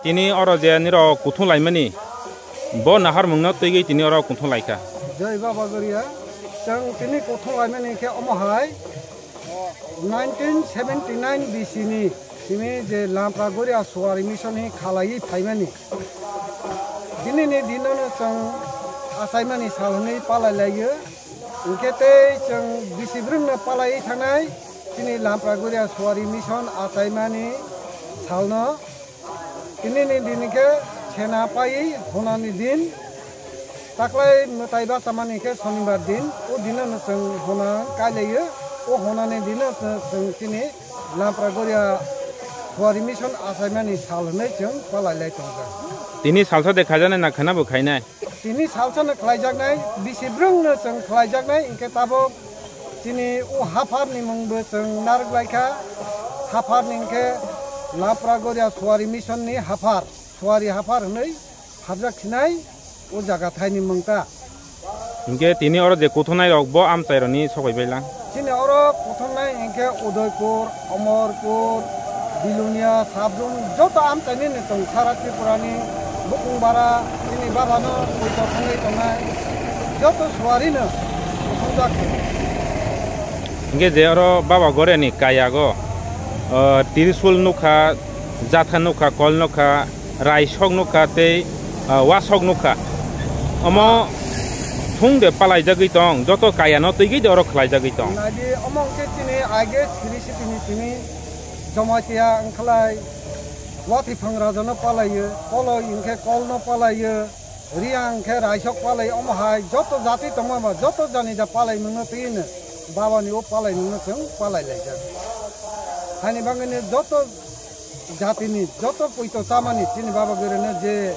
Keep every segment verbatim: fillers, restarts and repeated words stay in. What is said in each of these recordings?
Tini oro je nirok kuthung laimani, bo naharmungno twigwi tini oro kuthung laikha. Jai Baba Goria, chwng tini kuthung laimani khe omo hai nineteen seventy nine B C ni simi je Lampra Goria Suwari Mission ni khalaiwi phaimani. Dinini dinono chwng achaimani sal hwnwi palai laio. Hinkhe tei chwng bisi brwngno palaiwi thangnai chini Lampra Goria Suwari Mission achaimani salno. Tinini din khe sena paiwi honani din, taklai mwtai bachamani khe sonibar din, o dinono chwng hona kailaio, o honani dino chwng chini Lampra Goria Suwari Mission achaimani sal hwnwi chwng palai lai tongjak. Tini salsa de khaijana na khana bo khainai? Tini salsano khlaijaknai, bisi brwngno chwng khlaijaknai, hinkhe tabuk chini o hapharni mungbo chwng narwk laikha. Hapharni hinkhe Lampra Goria Suwari Mission ni haphar, Suwari haphar hwnwi pharjak sinai o jaga thaini mungta. Hinkhe tini oro je kuthunai rok bo amchai rokni sokoi bailang. Chini oro kuthungnai hinkhe Udaipur, Omorpur, Bilonia, Sabrum joto amchaini ni chwng sara Tripura ni bukung bara chini baba no poito thangwi tongnai joto Suwari no kuthungjak. Hinkhe je oro Baba Goria ni kayago, o, Trishul nukha, jatha nukha, kol nukha, raisok nukha tei, ah, wasok nukha. Omo thung de palaijagwi tong, joto kaya no twigwi de oro khlaijagwi tong. Naidi omo hwnkhe chini age siri sitini simi Jamatia wngkhlai wathiphang raja no palaio, koloi hwnkhe kol no palaio, riya hwnkhe raisok palai, omo hai joto jati tongma ba joto jani ja palai mungno twino babani o palai mungno chwng palai laijak. Hani bangwino joto jatini joto poito chamani chini Baba Goria no je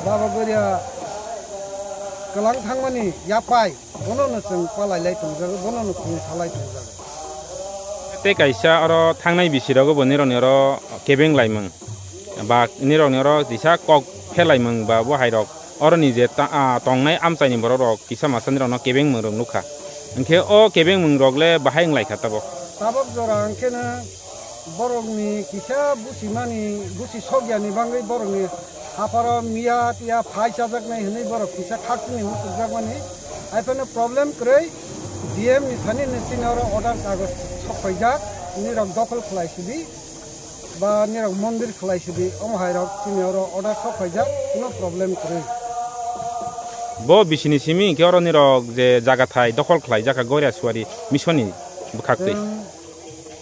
Baba Goria kwlang thangmani yapai bono no chwng palai lai tongjago, bono no khung salai tongjago. Tei kaisa oro thangnai bisi rogo bo nirokni oro kebeng laimung ba nirokni oro kisa kok phelaimung ba bo hai rok oroni je ta-, ah, tongnai amchaini borok rok kisa masa nirokno kebeng mung rok nukha. Hinkhe o kebeng mung rok le bahai wng laikha tabok. Tabok jora hwnkhe no borokni kisa buchimani, buchi sokyani bangwi borokni hapharo miya tiya phai chajaknai hwnwi borok kisa khakchangni muchukjakmani. Haiphano problem kwrwi D M ni thani no chini oro order kagoj sok phaijak, nirok dokhol khlai sidi ba nirok mondir khlai sidi, omo hai rok chini oro order sok phaijak, kuno problem kwrwi. Bo bisini simi hinkhe oro nirok je jaga thai dokhol khlai jakha Goria Suwari Mission ni bwkhak twi. Chwng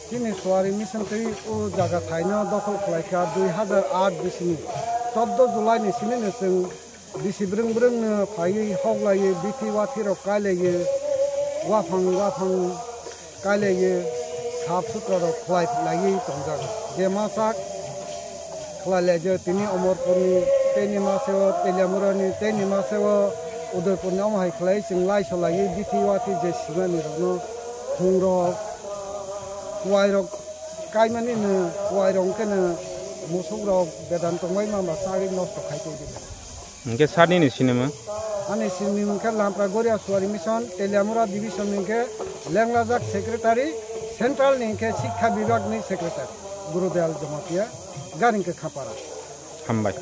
Chini Suwari Mission twi o jaga thaino dokhol khlaikha dui hazar aat bisini choddo July ni simi no chwng bisi brwng brwng no phaiwi hoklaiwi bithi wathi rok kailaiwi waphang waphang kailaiwi sap sutra rok khlai laiwi tongjago. Je ma sak khlai laijak tini Omorpurni, teini maseo Teliamurani, teini maseo Udaipurni, omo hai khlai chwng laiso laiwi bithi wathi je simani rokno khung rok, kuwai rok kaimani no, kuwai rok hwnkhe no musuk rok bedan tongbai mamba chagwi nosto khai tongdi. Hwnkhe sir nini sinimung? Ani sinimung khe Lampra Goria Suwari Mission, Teliamura Division ni hwnkhe lenglajak secretary, central ni hwnkhe Sikha Bibhag ni secretary, Guru Dayal Jamatia, gari hwnkhe Khapara. Hambai.